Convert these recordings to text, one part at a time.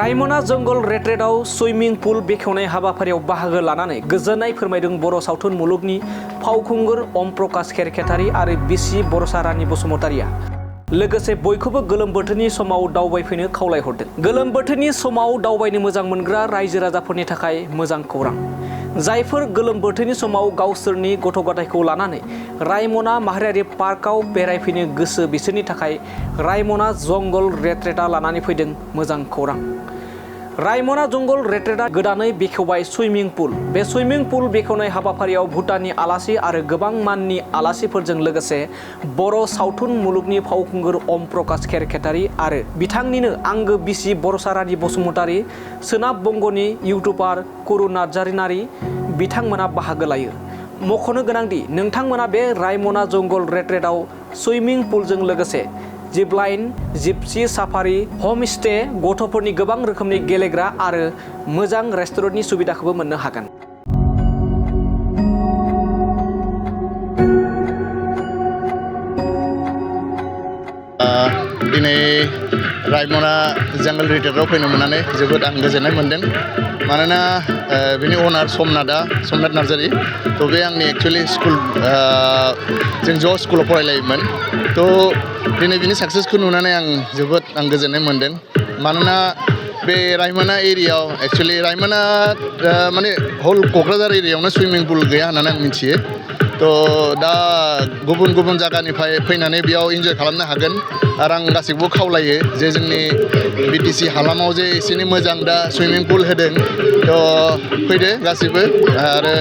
रायमना जंगल रेट्रेटआव swimming pool बेखेवनाय हाबाफारियाव बाहागो लानानै गोजोननाय फोरमायदों बर' सावथुन मुलुगनि फावखुंगुर अम प्रकाश खेरखेतारि आरो बिसि बरसा रानी बसुमतारिया लोगोसे बयखौबो गोलोम बोथोरनि समाव दावबायफैनो खावलायहरदों। गोलोम बोथोरनि समाव दावबायनो मोजां मोनग्रा रायजो राजाफोरनि थाखाय मोजां खौरां। जायफोर गोलोम बोथोरनि समाव गावसोरनि गथ' गथायखौ लानानै रायमना माहारियारि पार्कआव बेरायफैनो गोसो बिसोरनि थाखाय रायमना जंगल रेट्रेटआ लानानै फैदों मोजां खौरां। रायमना जंगल रेट्रेटआ गोदानै बेखेवबाय सुइमिं पुल। बे सुइमिं पुल बेखेवनाय हाबाफारियाव भुटाननि आलासि आरो गोबां माननि आलासिफोरजों लोगोसे बर' सावथुन मुलुगनि फावखुंगुर अम प्रकाश खेरखेतारि आरो बिथांनिनो आंगो बिसि बरसा रानी बसुमतारि, सोनाब बंगनि इउटुबार कुरु नार्जारि बिथांमोना बाहागो लायो। मख'नो गोनांदि नोंथांमोना बे रायमना जंगल रेट्रेटआव सुइमिं पुलजों लोगोसे जिपलाइन, जिपसि साफारि, हमस्टे, गथ'फोरनि गोबां रोखोमनि गेलेग्रा आरो मोजां रेस्टुरेन्टनि सुबिदाखौबो मोननो हागोन। दिनै रायमना जंगल रेट्रेटआव फैनो मोननानै जोबोद आं गोजोननाय मोनदों। मानोना बिनि अनार समनाथ नार्जारि थ' बे आंनि एक्सुवेलि स्कुल जों ज' स्कुलाव फरायलायोमोन। थ' दिनै बिनि साक्सेसखौ नुनानै आं जोबोद गोजोननाय मोनदों। मानोना बे रायमना एरियायाव एक्सुवेलि रायमना माने हल क'क्राझार एरियायावनो सुइमिं पुल गैया होननानै आं मिथियो। थ' दा गुबुन गुबुन जायगानिफ्राय फैनानै बेयाव इन्जय खालामनो हागोन आरो आं गासैखौबो खावलायो जे जोंनि बिटिसि हालामाव जे एसे मोजां दा सुइमिं पुल होदों थ' फैदो गासैबो। आरो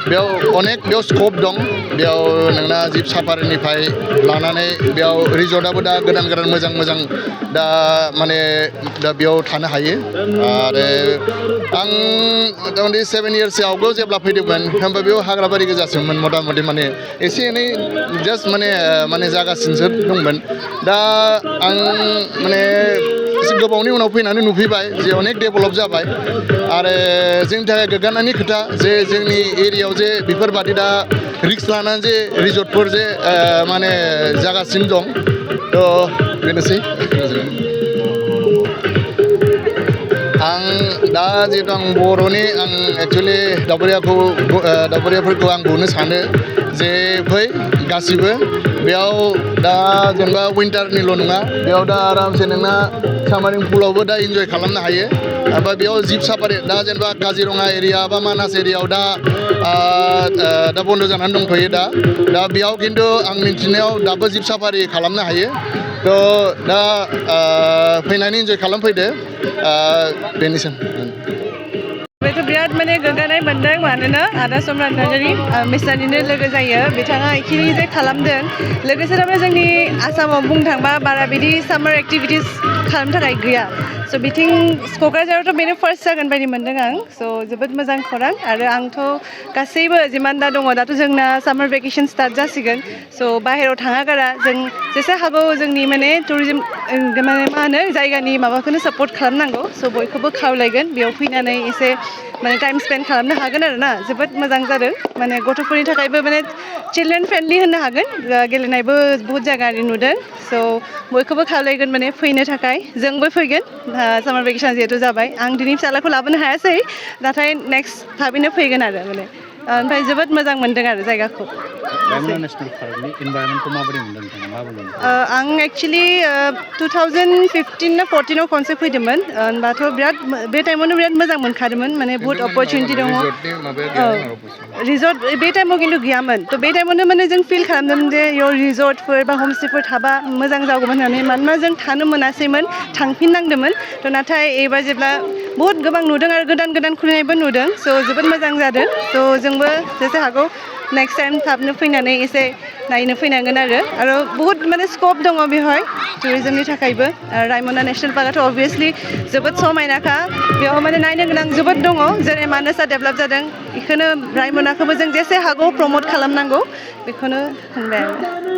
बेयाव स्कप दं। बेयाव नोंना जिप साफारिनिफ्राय लानानै बेयाव रिजर्टआबो दा गोदान मोजां दा माने दा बेयाव थानो हायो। आरो आं मथा मथि 7 इयार्ससो आवगायाव जेब्ला फैदोंमोन होमबा बेयाव हाग्राबारि गोजासोमोन मथा मथि माने एसे एनै जास्ट माने जागासिनोसो दंमोन। दा आं माने एसे गोबावनि उनाव फैनानै नुफैबाय जे अनेक डेभेलप जाबाय आरो जोंनि थाखाय गोग्गानायनि खोथा जे जोंनि एरियायाव जे बेफोरबादि दा रिक्स लानानै जे रिजर्टफोर जे माने जागासिनो दं। थ' बेनोसै। आं दा जिहेतु आं बर'नि आं एक्सुवेलि दावबायारिफोरखौ आं बुंनो सानो जे फै गासिबो बेयाव दा जेनेबा विन्टारनिल' नङा बेयाव दा आरामसे नोंना सामारिं पुलावबो दा इन्जय खालामनो हायो। ओमफ्राय बेयाव जिप साफारि दा जेनेबा काजिरङा एरिया बा मानास एरियायाव दा बन्द' जानानै दंथ'यो। दा बेयाव खिन्थु आं मिन्थिनायाव दाबो जिप साफारि खालामनो हायो। थ' दा फैनानै इन्जय खालामफैदो बेनोसै। बेथ' बिराद माने गोग्गानाय मोनदों। मानोना आदा सम्राट नार्जारि मिस्टारनिनो लोगो जायो। बिथाङा इखिनि जे खालामदों लोगोसे थारमाने जोंनि आसामाव बुंनो थांबा बारा बिदि सामार एक्टिभिटिस खालामनो थाखाय गैया। स' बिथिं क'क्राझारावथ' बेनो फार्स्ट जागोन बायदि मोनदों आं। स' जोबोद मोजां खौरां। आरो आंथ' गासैबो जिमान दा दङ दाथ' जोंना सामार भेकेसन स्टार्ट जासिगोन। स' बाहेरायाव थाङा गारा जों जेसे हागौ जोंनि माने टुरिजम माने मा होनो जायगानि माबाखौनो सापर्ट खालामनांगौ। स' बयखौबो खावलायगोन बेयाव फैनानै एसे माने टाइम स्पेन्ड खालामनो हागोन आरो ना। जोबोद मोजां जादों। माने गथ'फोरनि थाखायबो माने चिल्ड्रेन फ्रेन्डलि होननो हागोन। गेलेनायबो बहुत जायगा नुदों। स' बयखौबो खावलायगोन माने फैनो थाखाय। जोंबो फैगोन सामार भेकेसन जिहेतु जाबाय। आं दिनै फिसालाखौ लाबोनो हायासै नाथाय नेक्स्ट थाबैनो फैगोन आरो माने ओमफ्राय जोबोद मोजां मोनदों आरो जायगाखौ। रायमना नेसनेल पार्कनि इनभाइरनमेन्टखौ माबोरै मोनदों नोंथाङा मा बुंगोन? आं एक्सुवेलि 2015 ना 14 खनसे फैदोंमोन। होनबाथ' बिराद बे टाइमावनो बिराद मोजां मोनखादोंमोन। माने बहुत अपरचुनिटि दङ। रिजर्ट बे टाइमाव खिन्थु गैयामोन। थ' बे टाइमावनो माने जों फिल खालामदोंमोन जे इयाव रिजर्टफोर बा हमस्टेफोर थाबा मोजां जागौमोन होननानै। मानोना जों थानो मोनासैमोन थांफिननांदोंमोन। थ' नाथाय एबार जेब्ला बहुत गोबां नुदों आरो गोदान खुलिनायबो नुदों। स' जोबोद मोजां जादों। थ' जोंबो जेसे हागौ नेक्स्ट टाइम थाबनो फैनानै एसे नायनो फैनांगोन आरो बहुत माने स्कप दङ बेवहाय टुरिजमनि थाखायबो। रायमना नेसनेल पार्कआथ' अभियासलि जोबोद समायनाखा। बेयाव माने नायनो गोनां जोबोद दङ। जेरै मानासआ डेभेलप जादों बेखौनो रायमनाखौबो जों जेसे हागौ प्रमट खालामनांगौ बेखौनो होनबाय आरो।